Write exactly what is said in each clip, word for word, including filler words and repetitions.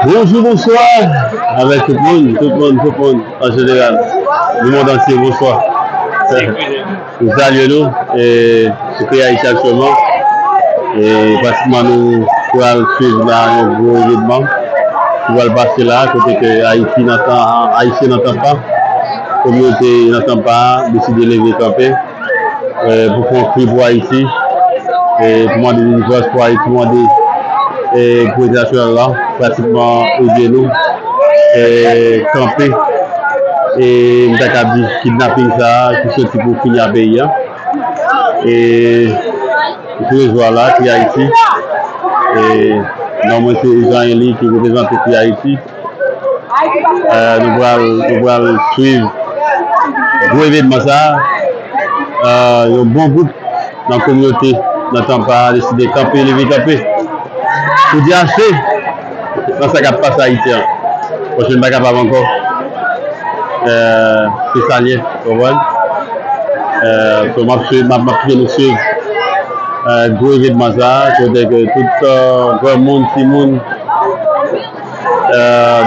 Bonjou, bonswa avèk tout moun, tout moun, tout moun an jeneral, lemonn antye, bonswa. Nou salye nou, e, sou Kreyayiti aktyèlman. E, pratikman, nou pral swiv la yon gwo evenman ki pral pase la, kote ke Ayiti nan Tan-, Ayisyen nan Tampa, kominote nan Tampa deside leve kanpe, e, pou fè yon kri pou Ayiti, e, pou mande delivrans pou Ayiti, pou mande, e, pou entènasyonal la pratikman ede nou, e, kanpe, e, m ta ka di kidnaping sa a ki soti pou fini a peyi a. E, sou rezo a la, Free Haiti. E, non mwen se Jean Henry ki reprezante Free Haiti. E, nou pral, nou pral swiv gwo evenman sa a. E, yon bon gwoup nan kominote, nan Tampa a deside kanpe, leve kanpe pou di ase nan sa k ap pase Ayiti an. Paske n pa kapab ankò. E, se sa l ye, w konprann? E, so, m ap swiv, m ap, m ap kite nou swiv, e, gwo evenman sa a, kote ke tout, e, granmoun, timoun, e,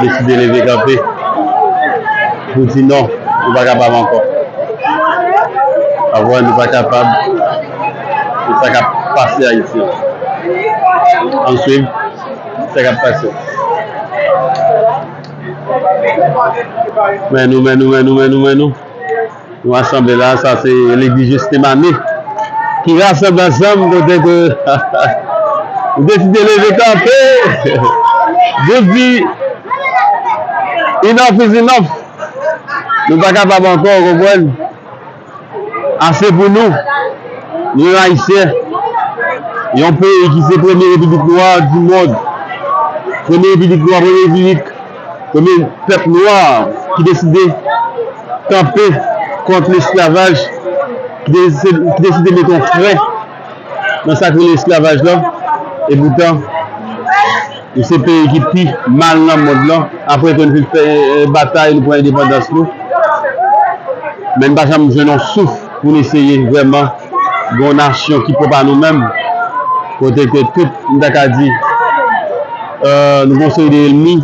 deside leve kanpe pou di non, nou pa kapab ankò. Avè nou pa kapab, e sa k ap pase Ayiti an. Ann swiv sa k ap pase. Men nou, men nou, men nou, men nou, men nou. Nou asanble la, sa se legliz Jetsemane ki rasanble ansanm kote ke nou deside leve kanpe. Depi enough is enough. Nou pa kapab ankò, w konprann? Ase pou nou. Nou menm Ayisyen, yon peyi ki se premye repiblik nwa di mond, premye repiblik nwa, premye repiblik, premye pèp nwa ki deside kanpe kont lesklavaj, ki deside, ki deside mete yon fren nan sa k rele esklavaj la. Epoutan, nou se peyi ki pi mal nan mond lan. Apre ke nou fin fè, e, batay, nou pran endepandans nou, men n pa janm jwenn yon souf pou n eseye vrèman gen yon nasyon ki pwòp a nou menm, kote ke tout, m ta ka di, e, nou gen yon seri de ènmi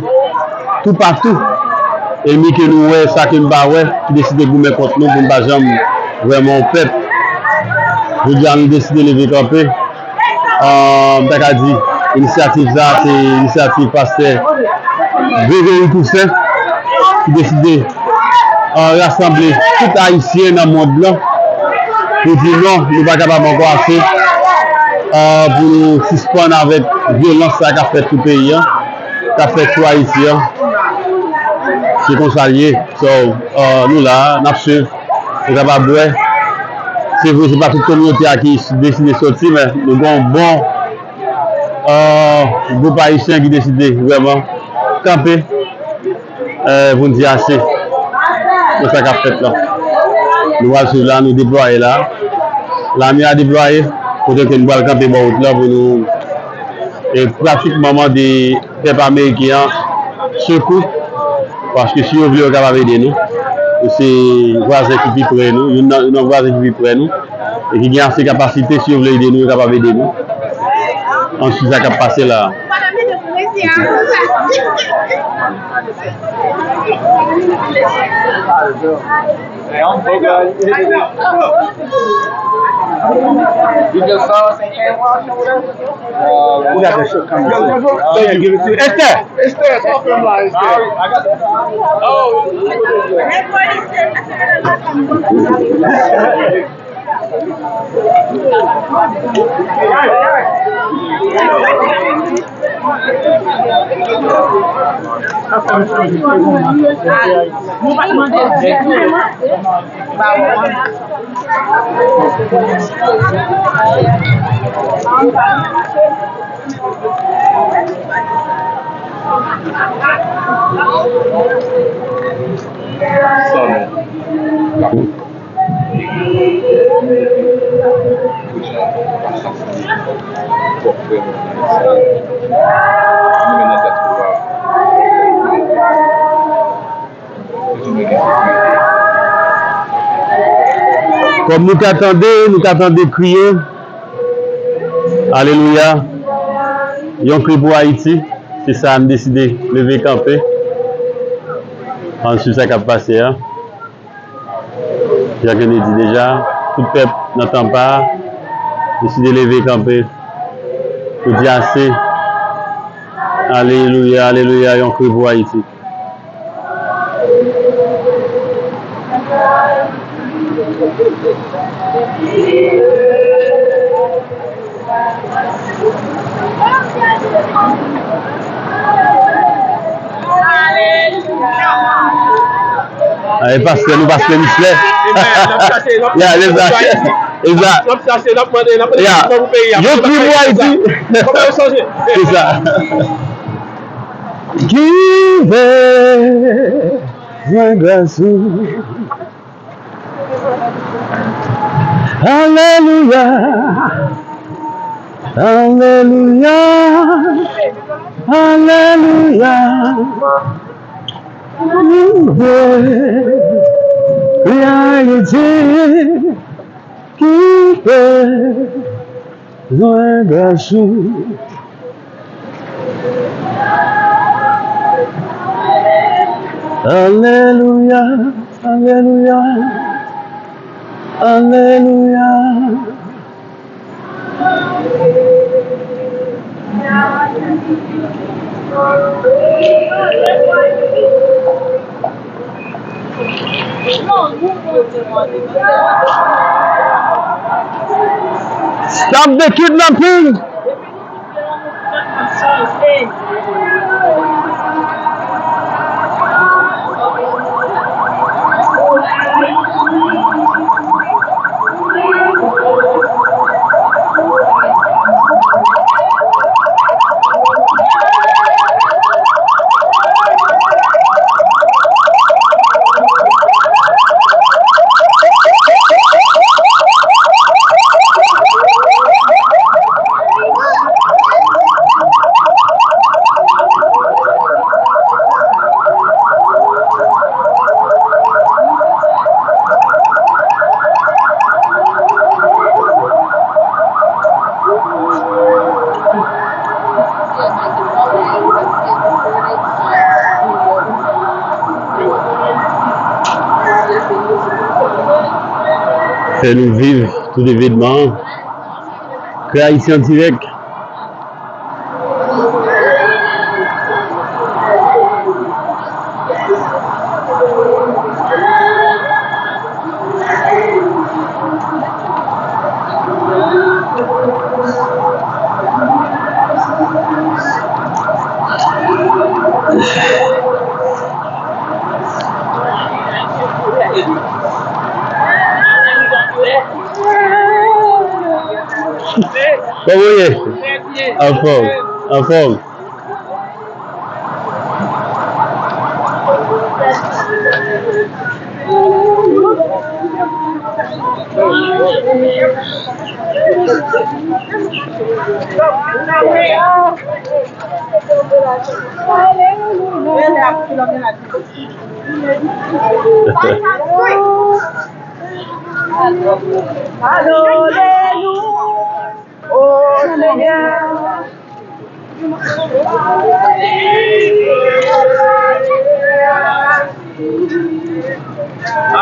toupatou, ènmi ke nou wè, sa ke n pa wè, ki deside goumen kont nou pou n pa janm vrèman yon pèp. Jodi a, nou deside leve kanpe. E, m ta ka di, inisyativ sa a, se inisyativ pastè Gregory Toussaint, ki deside, e, rasanble tout Ayisyen nan mond lan pou di non, nou pa kapab ankò ase, e, pou nou sispann avèk vyolans sa k ap fèt sou peyi a, k ap fèt sou Ayiti a. Se konsa l ye. So, e, nou la, n ap swiv. Ou kapab wè, se vre, se pa tout kominote a ki deside soti, men nou gen yon bon, e, gwoup ayisyen ki deside vrèman kanpe, e, pou n di ase nan sa k ap fèt la. Nou pral swiv la, nou deplwaye la. Lame a deplwaye, kote ke nou pral kanpe bò wout la pou nou, e, pratikman mande pèp ameriken an sekou, paske si yo vle, yo kapab ede nou. Se vwazen ki pi pre nou, youn nan, youn nan vwazen ki pi pre nou, e ki gen ase kapasite, si yo vle ede nou, yo kapab ede nou. Ann swiv sa k ap pase la a. Esther, Esther, talk to him like Esther. Kòm nou ka tande, nou ka tande kriye. Alelouya. Yon kri pou Ayiti, se sa n deside leve kanpe. Ann swiv sa k ap pase a. Jan Kennedy di deja, tout pèp nan Tampa deside leve kanpe pou di ase. Alelouya, alelouya, yon kri pou Ayiti. Ay, pastè nou, pastè Michel. Amen. N ap chache, n ap chache pou Ayiti. N ap chache, n ap mande, n ap mande pou peyi a. Yo kri pou Ayiti. Kòman yo chanje? Se sa. Ki bezwen gras ou. Alelouya. Alelouya. Alelouya. Ki bezwen gras ou. Ki bezwen gras ou. Alelouya, alelouya, alelouya. Stop the kidnapping! Fè nou viv tout evenman an. Krè Ayiti an dirèk. Kòman w ye? Anfòm, anfòm. Alelouya. O Senyè.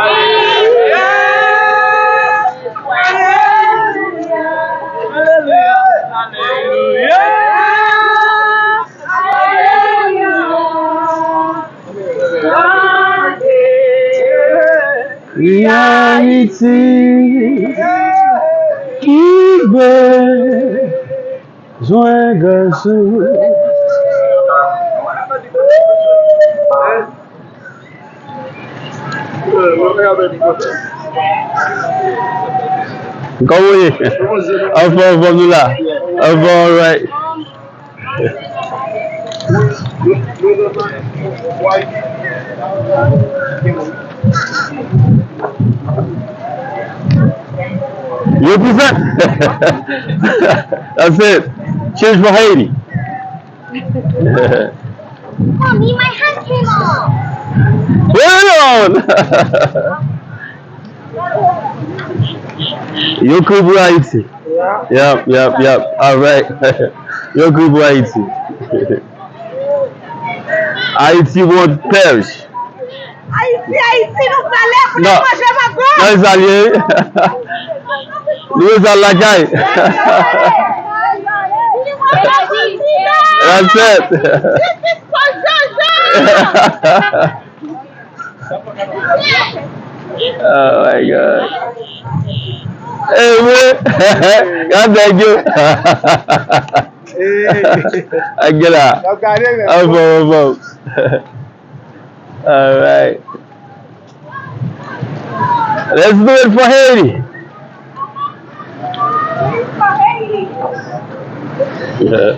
Alelouya. Alelouya. Alelouya. Alelouya. Ayiti, ki bezwen gras ou. Kòman w ye? Anfòm, anfòm, nou la. Anfòm, alright. Represent. That's it. Cheers for Haiti. Mommy, my hand came off. Put it on. Yo kri pou Ayiti. Yep, yep, yep. All right. Yo kriye pou Ayiti. Haiti won't perish. Ayiti, Ayiti, nou prale, nou manje mango. Non, sa l ye. Nou sa lakay. That's it. This is for Jojo. Oh my God. Hey, man. God, thank you. Hey. Ak gela. N ap gade, men. Anfòm, anfòm. All right. Let's do it for Haiti. Yeah.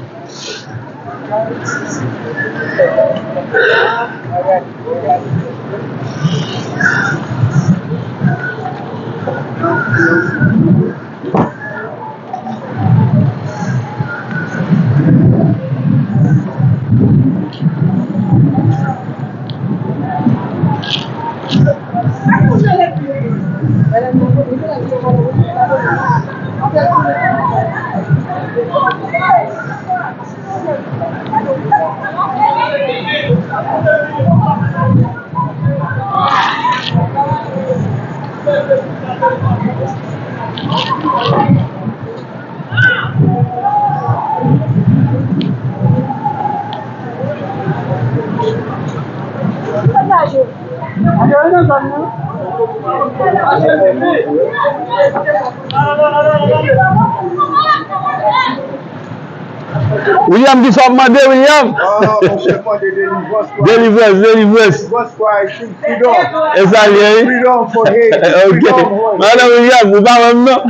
William, kisa w ap mande, William? Ah, monchè, mande delivrans, kwa. Delivrans, delivrans. Delivrans, kwa, e freedom. E sa l ye, wi? Freedom for Haiti. Ok. Freedom, wi. Madan William, ou pa wè m, non?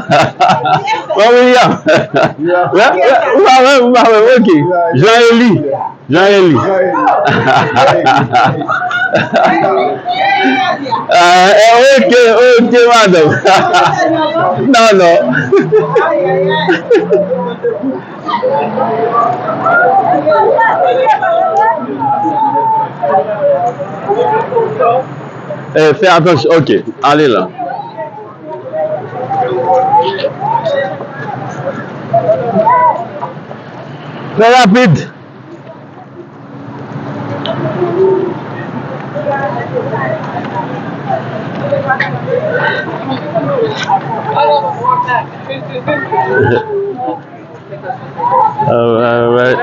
Bon, William. Yeah. Ou pa wè m, ou pa wè m, ok. Yeah, yeah. Jean Eli. Jean Eli. Jean Eli. Ah, eh, ok, ok, madanm. Non, non. Eh, fè atansyon. Ok, ale la. Trè rapid. All right, all right.